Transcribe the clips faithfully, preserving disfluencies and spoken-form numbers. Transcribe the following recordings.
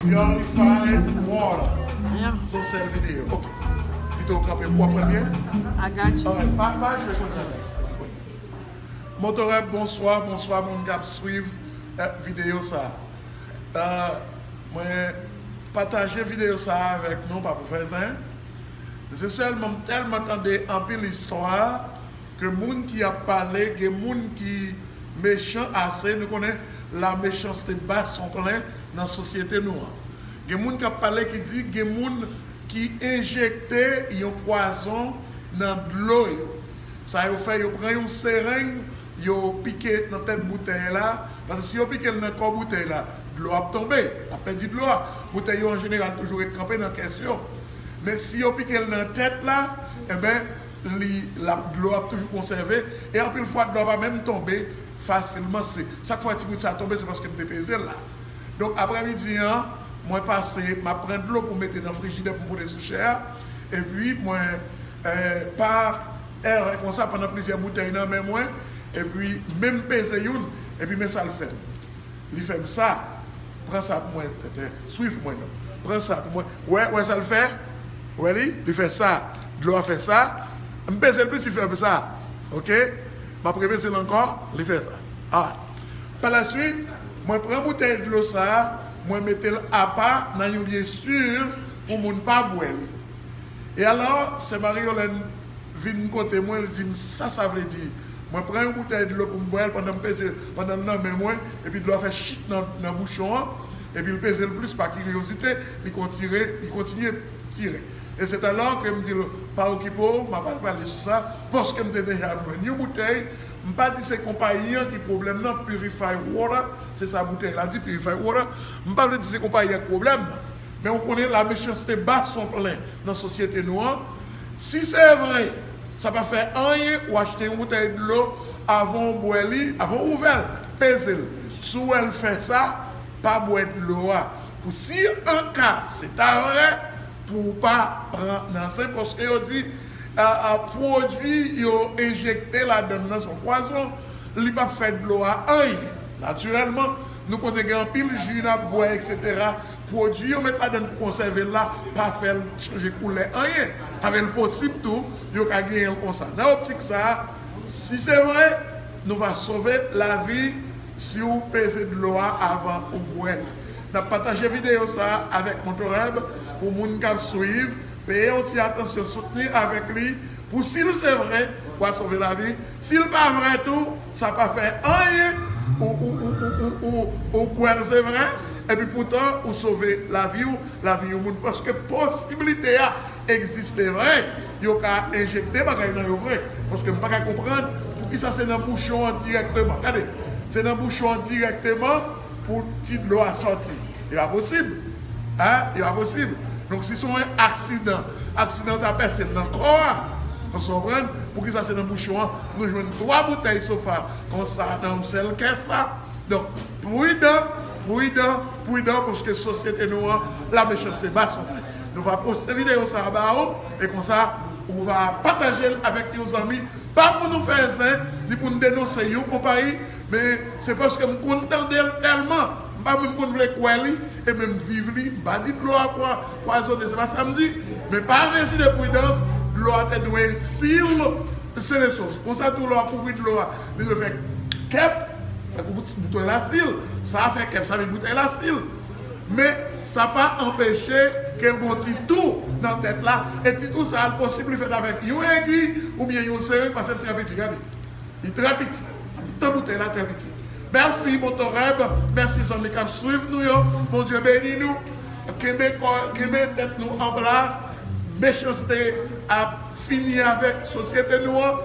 Purify water. Yeah. Se yon sèl videyo. Ok. Pito w kanpe pou w aprann byen. I got you. Alright. Pa, pa jwe konn sa. Motorep, bonswa, bonswa moun k ap swiv eh, videyo sa. Eh, mwen pataje videyo sa avèk nou, pa pou fè zen. Se sèlman m tèlman tande anpil istwa ke moun ki ap pale, gen moun ki mechan ase, nou konnen la méchanceté bat son plein nan sosyete nou an. Gen moun k ap pale ki di gen moun ki enjekte yon pwazon nan dlo yo. Sa yo fè, yo pran yon sereng, yo pike nan tèt boutèy la, paske si yo pike l nan kò boutèy la, dlo ap tonbe, l ap pèdi dlo a. Boutèy yo an jeneral toujou ret kanpe nan kès yo. Men si yo pike l nan tèt la, enben, li, l ap, dlo ap toujou konsève, e anpil fwa dlo a pa menm tonbe fasilman. Se sa k fè ti gout sa tonbe, se paske m te peze l la. Donk, aprèmidi an, mwen pase, m ap pran dlo pou mete nan frijidè pou m pote sou chè a, epi mwen, eh, pa erè konsa, pandan plizyè boutèy nan men mwen, epi menm peze youn, epi men sa l fè m. Li fè m sa. Pran sa pou mwen, tenten. Swiv mwen, non. Pran sa pou mwen. Wè, wè sa l fè? Wè li? Li fè sa. Dlo a fè sa. M peze l plis, li fè m sa. Ok? M ap repeze l ankò. Li fè sa. Alright. Pa la swit, mwen pran boutèy dlo sa a, mwen mete l apa nan yon lye si pou moun pa bwè li. E alò, sè Marie Yolène vin kote mwen, li di m sa sa vle di. Mwen pran yon boutèy dlo pou m bwè l pandan m peze, pandan l nan men mwen, epi dlo a fè chit nan, nan bouchon an, epi l peze l plis pa kiryozite, li kontire, li kontinye tire. E se talè ke m di l, pa okipe w, m ap al pale sou sa, paske m te deja jwenn yon boutèy, m pa di se konpayi an ki pwoblèm nan, Purify Water, se sa boutèy la di, Purify Water, m pa vle di se konpayi an ki pwoblèm nan. Men ou konnen la méchanceté bat son plein nan sosyete nou an. Si se vre, sa pa fè anyen, ou achte yon boutèy dlo, avan w bwè li, avan w ouvè l, peze l. Si w wè l fè sa, pa bwè dlo a. Pou si an ka se ta vre, pou w pa pran nan zen, paske yo di, a, a, pwodui yo enjekte ladan l nan se yon pwazon, li p ap fè dlo a anyen. Natirèlman, nou konnen gen anpil ji n ap bwè, etsetera. Pwodui yo met ladan l pou konsève l la, pa fè l chanje koulè anyen. Avè l posib tou, yo ka genyen l konsa. Nan optik sa a, si se vre, nou va sove lavi si w peze dlo a avan ou bwè l. N ap pataje videyo sa a avèk Motoreb pou moun k ap swiv. Peye yon ti atansyon, soutni avèk li. Pou si l se vre, w a sove lavi. Si l pa vre tou, sa pa fè anyen. Ou, ou, ou, ou, ou, ou, ou kwè l se vre, epi poutan ou sove lavi w, lavi yon moun. Paske posiblite a egziste vre. Yo ka enjekte bagay nan yo vre. Paske m pa ka konprann poukisa se nan bouchon an dirèkteman. Gade, se nan bouchon an dirèkteman pou ti dlo a sòti. Li pa posib. Hein? Li pa posib. Donk, si se yon aksidan, aksidan ta pèse l nan kò a, nou konprann? Poukisa se nan bouchon an, nou jwenn twa boutèy sofa konsa nan yon sèl kès la? Donk, pridan, pridan, pridan, paske sosyete nou an, la méchanceté bat son plein. Nou va poste videyo sa a ba ou, e konsa, ou va pataje l avèk yon zanmi. Pa pou nou fè zen, ni pou n denonse yon konpayi, men se paske m konn tande l tèlman, m pa menm konn vle kwè li, e menm viv li, m pa di dlo a pwa-, pwazonnen, se pa sa m di, men pa mezi de pridans, dlo a te dwe sil, sen e sof. Konsa tou lè w ap ouvri dlo a, li dwe fè kèp, tankou bout-, boutèy la sil, sa a fè kèp, sa vin boutèy la sil. Men sa pa anpeche ke l gon ti tou nan tèt la, e ti tou sa a l posib li fèt avèk yon egi oubyen yon sereng, paske l trè piti, gade. Li trè piti. Tan boutèy la trè piti. Mèsi, Motoreb. Mèsi, zanmi k ap swiv nou yo. Bondye beni nou. Kenbe kò, kenbe tèt nou an plas. Mechanste ap fini avèk sosyete nou an.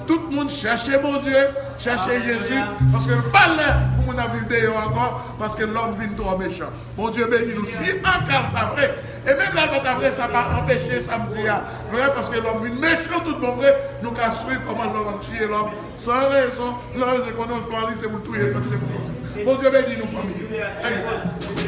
Tout moun chèche Bondye, chèche Jezi, paske l pa lè pou moun ap viv deyò ankò, paske lòm vin twò mechan. Bondye beni nou. Si anka l ta vre, e menm lè l pa ta vre, sa pa anpeche sa m di a vre, paske lòm vin mechan tout bon vre, nou ka swiv kòman lòm ap tiye lòm san rezon, lòm vin konnen yon plan li se pou l touye l, se pou l konsa. Bondye beni nou, fanmi. Amen.